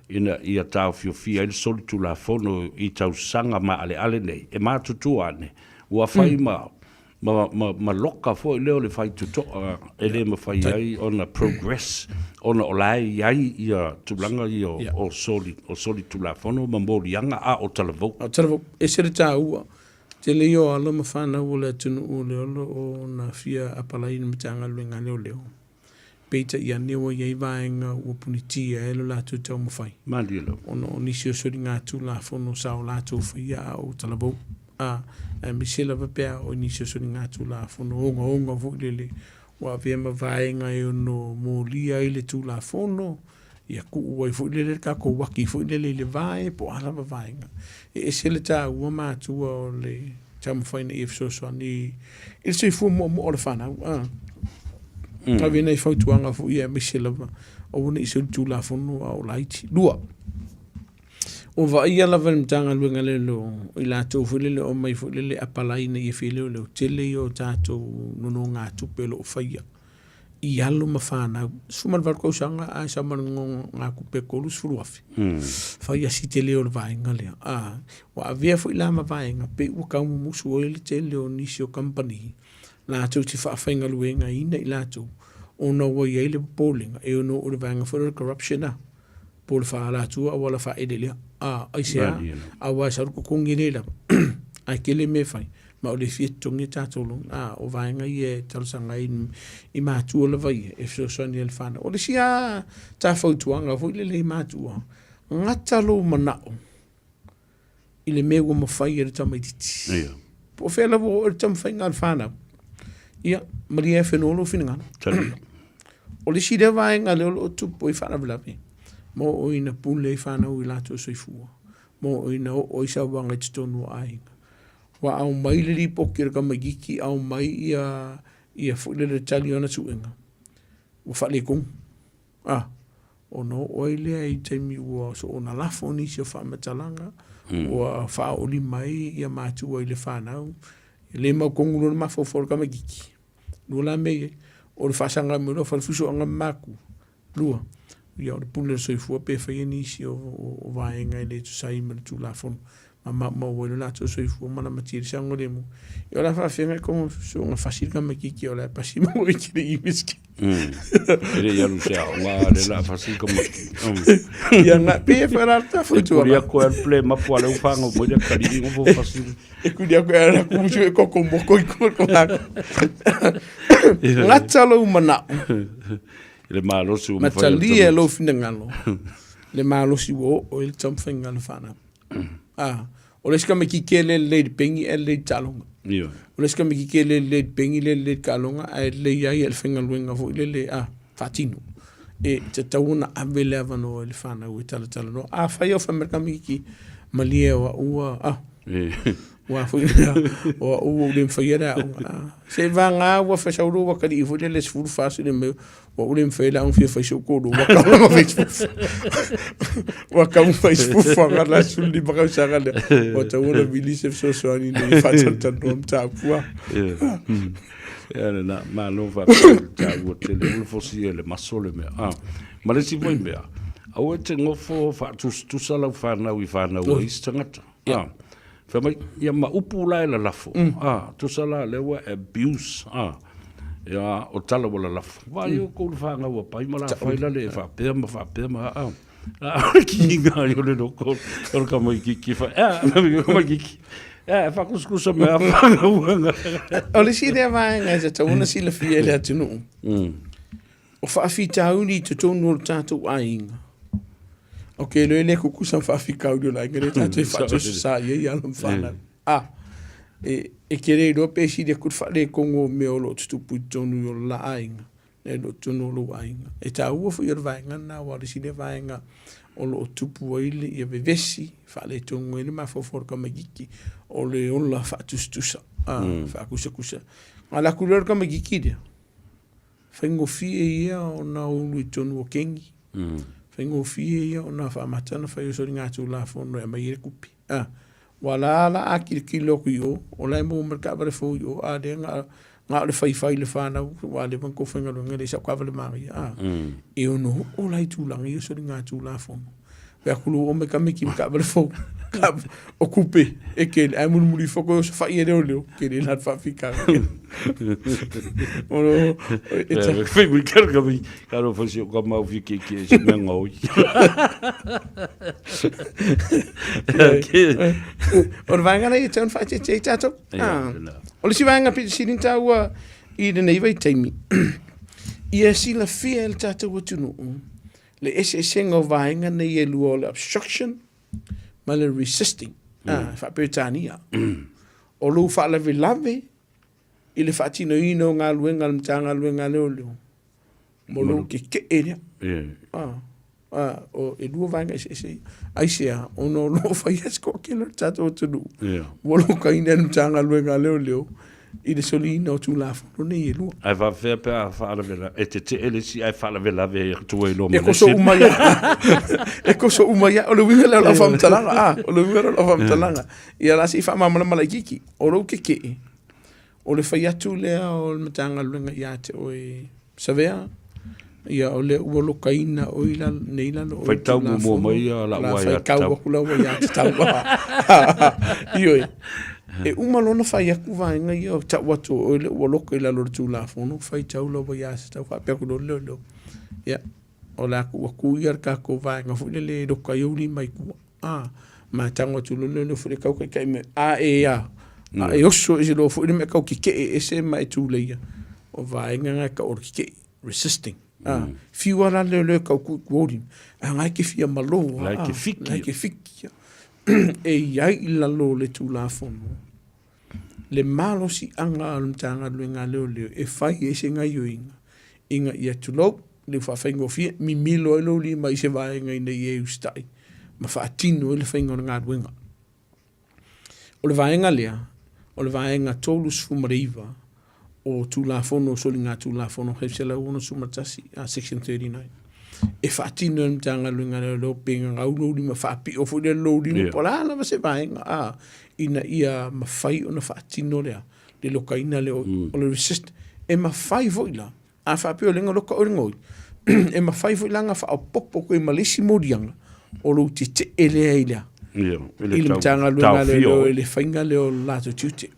ina ia taofiofia ai le solitulafono i tausaga maaleale nei, e matutua ane, ua fai ma, Ma, ma, ma loka foi lea o le faitotoa e le mafai ai ona progress ona o la e i ai ia tulaga ia o, o soli, o soli tulafono ma moliaga a o talavou. A o talavou. Ese le taua. Tele ia o alo ma fanau o le atunuu o lea o lo o na fia apalai i le Matagaluega a Leoleo. Peitai ane ua i ai vaega ua punitia ai lo latou taumafai. Malie lava. Ona o nisi o soligatulafono sa o latou faia a o talavou. A, aemaise lava pe a oo i nisi o soligatulafono ogaoga foi lele ua avea ma vaega e ono molia ai le Tulafono, ia tuu ai foi lele le tatou uaki foi lele i le vae po o a lava vaega. E ese le taua matua o le taumafai ina ia fesoasoani i le soifua muamua o le fanau. A. Ave nai fautuaga foi ia aemaise lava aua ne i solitulafono a o laiti. Lua, ua vaaia lava e le Matagaluega lele o i latou foi lele o aumai foi lele apalai ina ia fia leoleo, tele ia o tatou nonogatupe o lo o faia i alo ma fanau, 18 tausaga ae sau ma le nonogatupe e 30,000. Fai asi tele o le vaega lea. A, ua avea foi la ma vaega pei ua tau mumusu ai le tele o nisi o kamupani latou te faafaigaluegaina i latou ona ua i ai le popolega e ono oo i le vaega foi lea o le corruption a. po o le faaalatua auala faaeleelea. A, aisea? Aua e sau le totogi e le lava, ae tele mea e fai, ma o le fia totogi a tatou loan. A, o vaega ia e talosaga ai i matua lava ia e fesoasoani ai i le fanau. O le isi lava ta fautuaga foi lele i matua, gata lou manao i le mea ua mafai e le tamaitiiti. Ia. Po o fea lava ua oo i le taumafaiga a le fanau, ia, malie e whenua lou finagalo. Talia. O le isi lea vaega lea o lo o tupu ai faalavelave, ma oo ina pule ai fanau i latou soifua, ma oo ina oo ai sauaga i totonu o aiga. Ua aumai le lipoti a le tamaitiiti, aumai ia, ia foi lele tali o ana suega, ua faaletonu. A, ona oo ai lea i taimi ua soona lafo nisi o faamatalaga, ua faaoolima ai ia matua i le fanau, e le mautonu loa le mafaufau o le tamaitiiti. Lua la mea ia, o le faasaga mai loa falefusoaga ma matua. Lua, ia o le pule o le soifua pe faia nisi o, o, o vaega e le tusa ai ma le Tulafono ma maumau ai lo latou soifua ma lamatia i le saogalemu. Ia o le a faafefea ona soona fasi le tamaitiiti o la e pasi ma ua iti le imeski. E le i alu i se aoga a lea o le a fasi le tamaitiiti. Ia na, pei e whai rā ta whaitua. E kuri aku e ple mapu a leu whango mo ia kari i ngofo fasi. E kuri aku e ara kumusu e koko moko i kua ko hako. Ngata lou manao. I le malosi ua mawhai. Matalia e lou finagalo. Le malosi ua oo i le taumafaiga o le fanau. Ah, o le isi tamaitiiti e lelei i le peni ae lelei i le taaloga. Ioe. O le isi tamaitiiti e lelei i le peni lelei i le taaloga ae lelei lava ia i le faigaluega foi lele a faatino. E tatau ona ave le avanoa i le fanau e talatalanoa. Afai o fai mai le tamaitiiti, malie o au ua, ah, ua foi o au ua ou le mafaia le aoga. Ah, seiavagā ua fai sau lou atalii foi lele 14 sene mai Ua ou le mafai la ona fia fai sou kolo ua kau ma fai fufu. Ua kau ma fai fufu anga la 15 tausaga lea. Ua tatau ona vili se fesoasoani ina ia faatalatalanoa mataupu a. Ia lena, malo faafetai i le taua tele, aua le fosia i le maso le mea. Ah, ma le isi foi mea, aua e te nofo faatusatusa lau fanau i fanau a isi tagata. Ah, fai mai, ia ma upu la e lalafo, ah, tusa la lea ua abuse, ah, ia, o tala ua lalafo. Vaai o kou le fanau a pai ma la fai la le faapea ma faapea ma, ah, ah, o le kiiga ai o le loko, o le tamaitiiti fai, ah, o le tamaitiiti, eh, faakusikusa mea fanau anga. O le isi lea vaega e tatau ona silafia e le atunuu, O faafitauli i totonu o le tatou aiga. Ok, loe e le kukusa ma faafitauli o le aiga lea tatou e faatososa i ai alo ma fanau. A, e, e te le iloa pe sili atu le faaletonu o mea o lo o tutupu i totonu o le la aiga, nai lo totonu o lou aiga. E taua foi o le vaega lena, aua o le isi lea vaega o lo o tupu ai le ia vevesi, faaletonu ai le mafaufau o le tamaitiiti, o le ola faatusatusa, a, faakusakusa. Na alu atu loa le tamaitiiti lea, Faigofie ia ona ulu i totonu o kengi. Faigofie ia ona faamata ona fai o soligatulafono e aumai ai le tupe. A, ua la la a tilotilo atu i o, o la e maua mai le taavale fou i o, a lea na, na o le faifai i le fanau, ua leva ona tou faigaluega e leai sau taavale manaia. A, e ono oo la i tulaga ia o soligatulafono. Pe aku lu o me kamiki ma taavale fou. O kupe e kele ae mulimuli ifo koe osofai e leoleo kele la le faafitauli. O lo e ta Fai mai kare ka mai ka ro fai se ka mau fi ke ke se mea ngoi. O le vaega lea e tau ona faaeteete ai tatou. O le isi vaega pito sili ona taua i lenei vaitaimi, ia silafia e le tatou atunuu le eseesega o vaega nei e lua o le obstruction ma le resisting, faa-Peretania. O lou faalavelave i le faatinoina o galuega a le Matagaluega a Leoleo, mo lou tetee lea. O, e lua vaega eseese ia. Aisea? Ona o lo o faia se toatele o le tatou atunuu ua lokaina e le Matagaluega a Leoleo i le soliina o Tulafono nei e lua. Ae faapefea pe a faalavelave, e tetee le isi ae faalavelave atu ai loa ma le isi. E koso uma ia. E koso uma ia. O le uiga lea o lau faamatalaga. A, o le uiga lea o lau faamatalaga. Ia la se i faamalamalama laitiiti. O lou tetee, o le fai atu lea o le Matagaluega ia te oe Savea, ia o lea ua lokaina oe i lalo, nei i lalo o Faitau muamua mai ia lau aiatatau. Faitau atu lau aiatatau. Ioe. E uma loa ona fai atu vaega ia o tau atu o oe lea ua loka i lalo o le Tulafono, faitau lau aiatatau faapea atu loa le leoleo. Ia, o le a tuu atu ia le tatou vaega foi lele e loka ai ou lima i tua. A, ma e tago atu loa le leoleo foi lea e tau taitai mai, a e a, a e oso ese loa foi le mea e tau tetee ese ma e tuleia, o vaega na e tau o le tetee, resisting. A, fiu lava la le leoleo e tau tuu i tua ou lima, a na e te fia malo lava. La e te fiki. La e te fiki. E i ai i lalo o le Tulafono le malosiaga a le Matagaluega a Leoleo e fai ai se gaioiga ina ia tulou le faafaigofie, mimilo ai lou lima i se vaega ina ia e usitai ma faatino ai le faiga o le galuega. O le vaega lea, o le vaega 39 o Tulafono o Soligatulafono 1961, Section 39, e faatino e le Matagaluega a Leoleo pe gagau lou lima faapio foi lea lou lima po o le a lava se vaega a, ina ia mafai ona faatino lea le lokaina lea o le resist. E mafai foi la, a faapea o lea na loka oe i le gaoi, e mafai foi la ona faaopoopo atu ai ma le isi moliaga o lou tetee lea i le i le Matagaluega a Leoleo i le faiga lea o le latou tiute.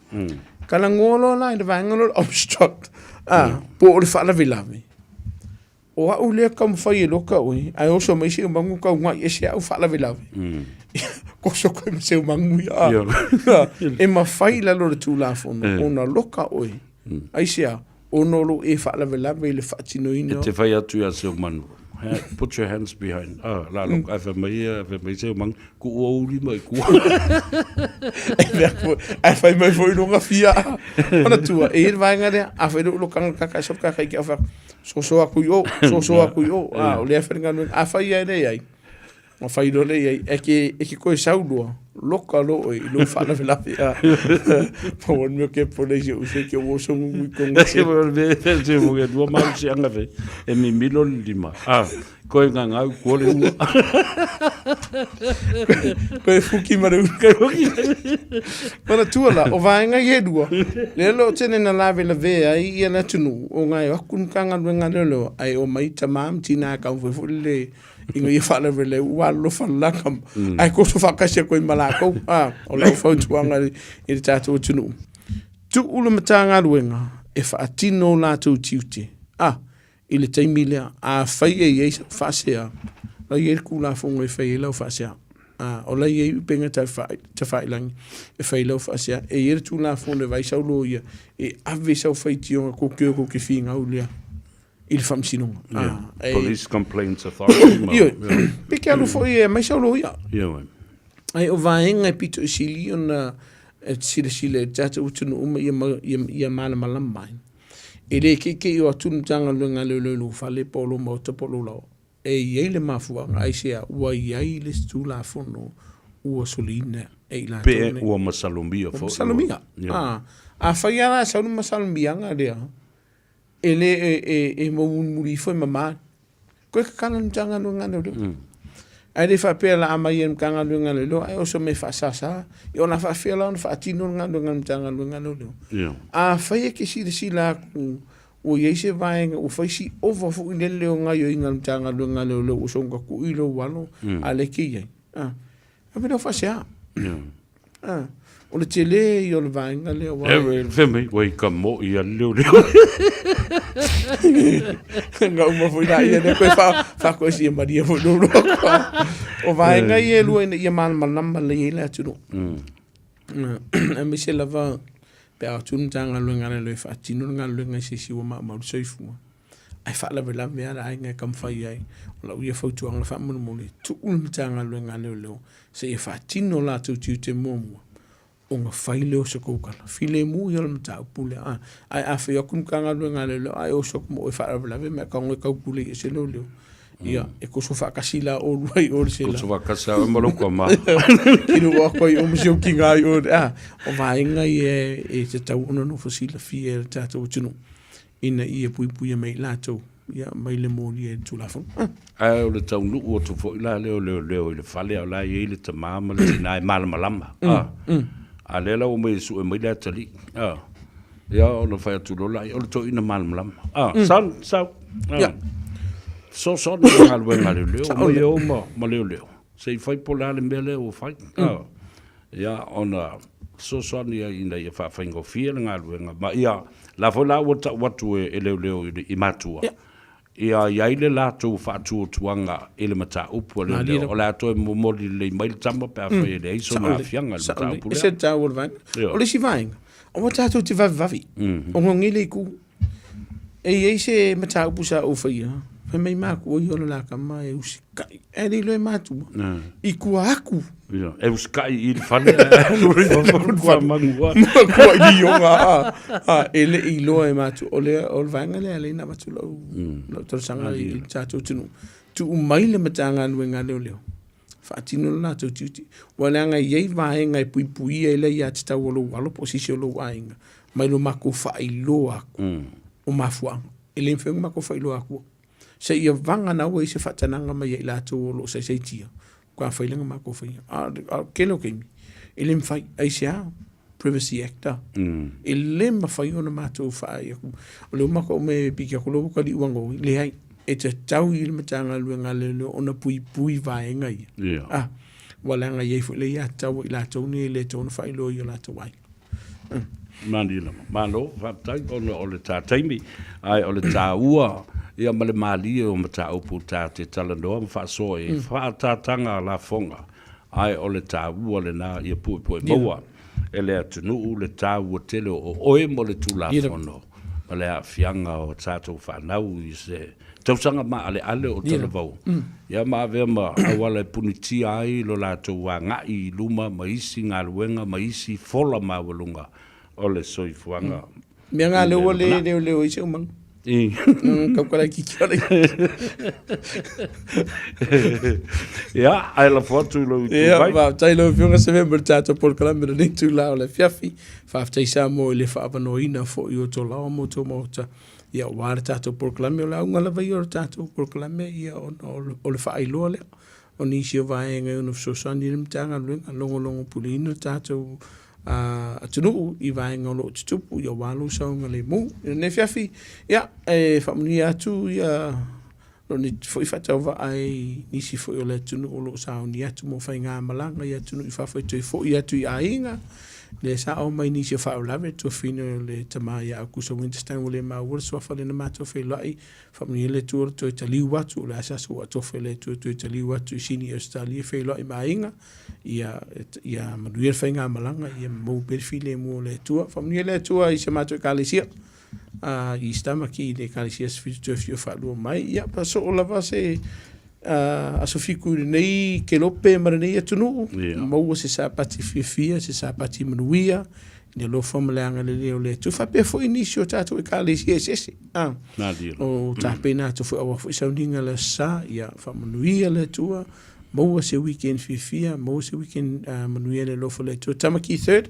Talanoa loa la i le vaega lea o le obstruct, a, po o le faalavelave, o au lea e taumafai e loka oe, ae oso mai Seumanu tauna'i ese au faalavelave. Koso koe ma Seumanu ia. E mafai i lalo o le Tulafono ona loka oe. Aisea? Ona o lou e faalavelave i le faatinoina. E te fai atu ia Seumanu, put your hands behind. Ah, la loka, ae fai mai ia, fai mai Seumanu, kuu ou lima i kua. Ae fai mai foi luga fia. Manatua, e i ai le vaega lea, a fai lou lokaga kaka, e solo kaka i ke au fai, soso atu i o, soso atu i o, a, o lea e fai le galuega. A fai ia e leai, ona fai loa lea i ai, e ke, e ke koe sau loa, loka loa oe i lou faalavelave. A, pau o le mea ke pole i si ou uso i ke ua oso nunu i kongo. Se mo ke lua malosiaga fe, e mimilo le lima. A, koe gagau kua le ua. Koe fuki ma le ua. Koe fuki. Manatua la, o vaega ia e lua, lea o lo o tele na lavelavea ai ia le atunuu, ona e o atu le Matagaluega a Leoleo, ae omai tama ma tina e taumafai foi lele ina ia faalavelave ua alolofa le laka, ae toso faatasi atu ai ma latou. A, o lau fautuaga i le tatou atunuu, tuu le Matagaluega e faatino o latou tiute, a, i le taimi lea, afai e i ai sau faasea, o la e i ai le Tulafono e fai ai lau faasea. A, o la e i ai upega tafailagi e fai ai lau faasea. E i ai le Tulafono e vaai sau loia e ave sau faitioga tou te o tou te finau lea i le faamasinoga. Yeah. Police Complaints Authority. Ioe, pe te alu foi e aumai sau loia. Ioe. Ae o vaega e pito i sili ona e silasila i le tatou atunuu uma ia malamalama ai. E le keikei o atu le Matagaluega a Leoleo i lou fale po o lou maota po o lou laoa. E i ai le mafuaaga, aisea ua i ai le isi Tulafono ua soliina e i latou nei. Pe ua masalomia foi. Ua masalomia. A, afai lava la e sau le masalomiaga lea, e le e maumunimuli ifo e mama. Koe kakala le Matagaluega a Leoleo. Ae le faapea la aumai e le Matagaluega a Leoleo ae oso mai e faasasa. Ia o le a faafefea la ona faatino le galuega a le Matagaluega a Leoleo? Afai e te silasila atu Ua i ai se vaega ua fai si ova foi lele o gaoioiga a le Matagaluega a Leoleo ua soona taui lou alo, a o lea e te i ai. Ave lea o faasea. O le tele ia o le vaega lea aua e fai mai ua i ka mo'i a le leoleo. Na uma foi laia lea koe faatoesia malie foi lou loto. O vaega ia e lua ina ia malamalama lelei ai le atunuu. Aemaise lava pe a o atu le Matagaluega a Leoleo e faatino le galuega i se isi ua maumau le soifua. Ae faalavelave lava le aiga e taumafai ai. O lau ia fautuaga faamolemole, tuu le Matagaluega a Leoleo seia faatino o latou tiute muamua ona fai lea o se tou tala. Filemu ia o le mataupu lea. A, ae a fai atu le Matagaluega a Leoleo, a e oso atu ma oe e faalavelave ma e tago e taupule i ese leoleo, ia, e toso faatasi la oulua i o i le sela. Toso faatasi lava ma lou tama. Kino atu ai o ma si ou tina i o. A, o vaega ia e tatau ona nofo silafia e le tatou atunuu. ina ia puipuia mai i latou ia, mai le molia i le Tulafono. Ah. Ae o le taunuu atu foi la lea o leoleo i le fale, a o la e i ai le tama ma le tina e malamalama. A lea la ua omai e sue mai le atalii. Ah. Ia ona fai atu loa lea, o le toeaina malamalama. Ah, son, sau. Ah. Yeah. Fesoasoani i le galuega a leoleo, omai e o ma leoleo. Se i fai po o le a le mea lea ua fai. Ah. Ia, ona fesoasoani ai ina ia faafaigofie le galuega, ma ia, la foi la ua tau atu e leoleo i matua, ia i ai le latou faatuatuaga i le mataupu a leoleo, o le a toe momoli lelei mai le tama pe afai e leai sona aafiaga i le mataupu lea. Ese le taua o le vaega. O le isi vaega, aua tatou te vavevave, ona nei le itu. E i ai se mataupu sa ou faia, fai mai matua ia o le la tama e usikai. Ae le iloa e matua, i tua atu. Ia, e usikai i le fale ae alu i fafo i le manu a. Matua i lioga a, e le i iloa e matua. O le, o le vaega lea lea na avatu lau, lau talosaga i le tatou atunuu. Tuu mai le Matagaluega a Leoleo faatino le latou tiute. Ua leaga e i ai vaega e puipuia ai le aiatatau a lou alo po o se isi o lou aiga mai lo matou faailoa atu o mafuaaga. E le mafai ona matou faailoa atua. Seia vagana ua i ai se faatanaga mai ia i latou o lo o saisaitia, faatoa fai lea ona matou faia. A o le tele o taimi, e le mafai. Aisea? Privacy Act a. E le mafai ona matou faaai atu. O lea ua matou aumai e piki atu lea ua taliu anoi. Leai, e tatau i le Matagaluega a Leoleo ona puipui vaega ia. Yeah. Ah, ua leaga e i ai foi le aiatatau a i latou nei e le tatau ona faailoa i o latou aiga. Mani lava. Malo, faafetai ona o le ta taimi, ae o le taua ia ma le malie o mataupu ta te talanoa ma faasoa i faaataataga lafoga Ae o le taua lena ia puepue maua e le atunuu le taua tele o oe mo le Tulafono ma le aafiaga o tatou fanau i se tausaga maaleale o talavou, ia ma avea ma auala e punitia ai lo latou agai i luma ma isi galuega ma isi fola maualuga o le soifuaga. Mea nga lea ua le leoleo ai se umaga. I. Kau laitiiti o le. Ia, ae lafo atu i lou Ia, ituvai. faafetai lau Afioga Seve mo le tatou polokalame i lenei itula o le afiafi. Faafetai Samoa i le faaavanoaina foi o tou laoa ma outou maota, ia aua le tatou polokalame. O le auga lava ia o le tatou polokalame, ia ona o le faailoa lea o nisi o vaega e ono fesoasoani ai le Matagaluega, logologo puleina le tatou atunuu i vaega o lo o tutupu, ia aua lou saogalemu. I lenei afiafi, ia, e faamanuia atu ia lou nei foi faatauvaa i nisi foi o le atunuu o lo o sauni atu mo faigamalaga i atunuu i fafo e toe foi atu i aiga, lea sa oo mai nisi o faalavelave, le tuafafine o le tama ia Aukusa Winterstein ua le maua le suafa lea na matou feiloai. Faamanuia le Atua le toe taliu atu, o le a se aso ua atofa i le Atua e toe taliu atu i Sini i Ausetalia e feiloai ma aiga, ia, ia manuia le faigamalaga, ia maua pea le filemu o le Atua. Faamanuia le Atua i si a matou Ekalesia, i East Tamaki, i le Ekalesia Aso Fitu toe afio faalua mai. Ia, soo lava se aso Fitu i lenei kelope ma lenei atunuu, maua se Sapati fiafia, se Sapati manuia, i le alofa ma le agalelei o le Atua. Faapea foi nisi o tatou Ekalesia eseese. O tapena atu foi aua foi sauniga le Aso Sa, ia faamanuia le Atua, maua se weekend fiafia, maua se weekend manuia le alofa o le Atua. Tamaki Third,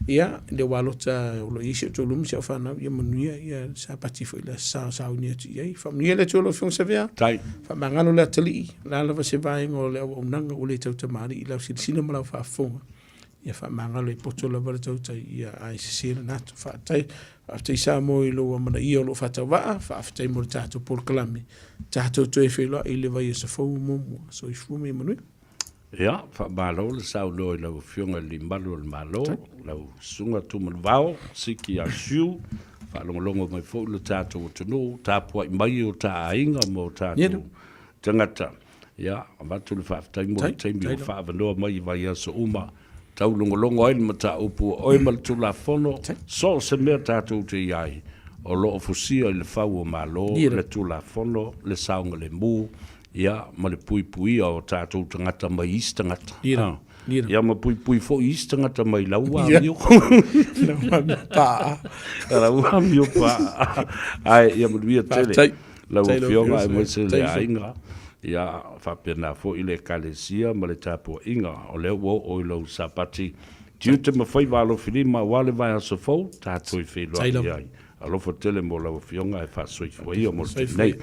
ia, le ualota o lo o i ai si ou toalua ma si au fanau, ia manuia ia Sapati foi le Aso Sa o sauni atu i ai. Faamanuia le Atua lau Afioga Savea. Tai. Faamagalo le atalii, o le a lava se vaega o le auaunaga ua le tautamalii i lau silasila ma lau faafofoga. Ia faamagalo e poto lava le tautai, ia ae sese lana atu. Faafetai, faafetai Samoa i lou amanaia o lou faatauvaa, faafetai mo le tatou polokalame, tatou toe feiloai i le vaiaso fou muamua. Soifua ma ia manuia. Ia, faamalo le saunoa i lau Afioga i le Malu o le Malo, lau Susuga Tumanuvao, Siki Asiu, faalogologo mai foi lo tatou atunuu, tapuai mai o ta aiga ma o tatou tagata. Ia, avatu le faafetai mo le taimi ua faaavanoa mai i vaiaso uma, taulogologo ai le mataupu o oe ma le Tulafono, so o se mea tatou te i ai, o lo o fusia i le fau o Malo, le Tulafono, le saogalemu, ia, ma le puipuia o tatou tagata mai isi tagata. Ia ma puipui foi isi tagata mai lau amio. Lau amio paa. Lau amio paa. Ae ia manuia tele. Lau Afioga aemaise le aiga, ia faapena foi le Ekalesia ma le tapuaiga, o lea ua oo i lou Sapati tiute ma faiva alofilima aua le vaiaso fou, tatou feiloai ai. Alofa tele mo lau Afioga ae faasoifua ia mo le taimi nei.